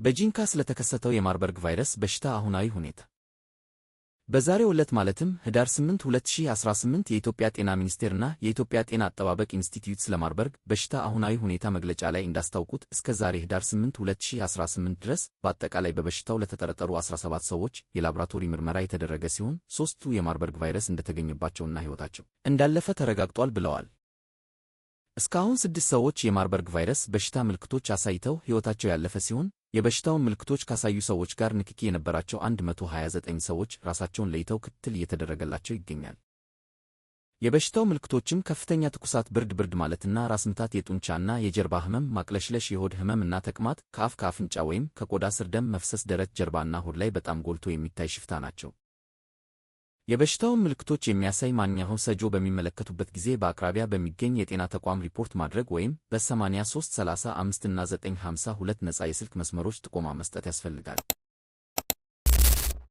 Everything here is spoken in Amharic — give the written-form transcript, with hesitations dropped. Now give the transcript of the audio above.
በጂንካ ስለተከሰተው የማርበርግ ቫይረስ በሽታ አሁናዊ ሁኔታ። በዛሬው ዕለት ማለትም ህዳር 8 2018 የኢትዮጵያ ጤና ሚኒስቴርና የኢትዮጵያ ጤና አጠባበቅ ኢንስቲትዩት ስለ ማርበርግ በሽታ አሁናዊ ሁኔታ መግለጫ ላይ እንዳስታወቁት፣ እስከ ዛሬ ህዳር 8 2018 ድረስ በአጠቃላይ በበሽታው ለተጠረጠሩ 17 ሰዎች የላብራቶሪ ምርመራ የተደረገ ሲሆን፣ ሦስቱ የማርበርግ ቫይረስ እንደተገኘባቸውና ሕይወታቸው እንዳለፈ ተረጋግጧል ብለዋል። እስካሁን ስድስት ሰዎች የማርበርግ ቫይረስ በሽታ ምልክቶች አሳይተው ሕይወታቸው ያለፈ ሲሆን፣ የበሽታውን ምልክቶች ካሳዩ ሰዎች ጋር ንክኪ የነበራቸው 129 ሰዎች ራሳቸውን ለይተው ክትትል እየተደረገላቸው ይገኛል። የበሽታው ምልክቶችም ከፍተኛ ትኩሳት፣ ብርድ ብርድ ማለትና ራስ ምታት፣ የጡንቻና የጀርባ ህመም፣ ማቅለሽለሽ፣ የሆድ ህመም እና ተቅማጥ፣ ከአፍ፣ ከአፍንጫ ወይም ከቆዳ ስር ደም መፍሰስ፣ ደረት፣ ጀርባና ሆድ ላይ በጣም ጎልቶ የሚታይ ሽፍታ ናቸው። የበሽታውን ምልክቶች የሚያሳይ ማንኛውም ሰው በሚመለከቱበት ጊዜ በአቅራቢያ በሚገኝ የጤና ተቋም ሪፖርት ማድረግ ወይም በ8335 እና 952 ነፃ የስልክ መስመሮች ጥቆማ መስጠት ያስፈልጋል።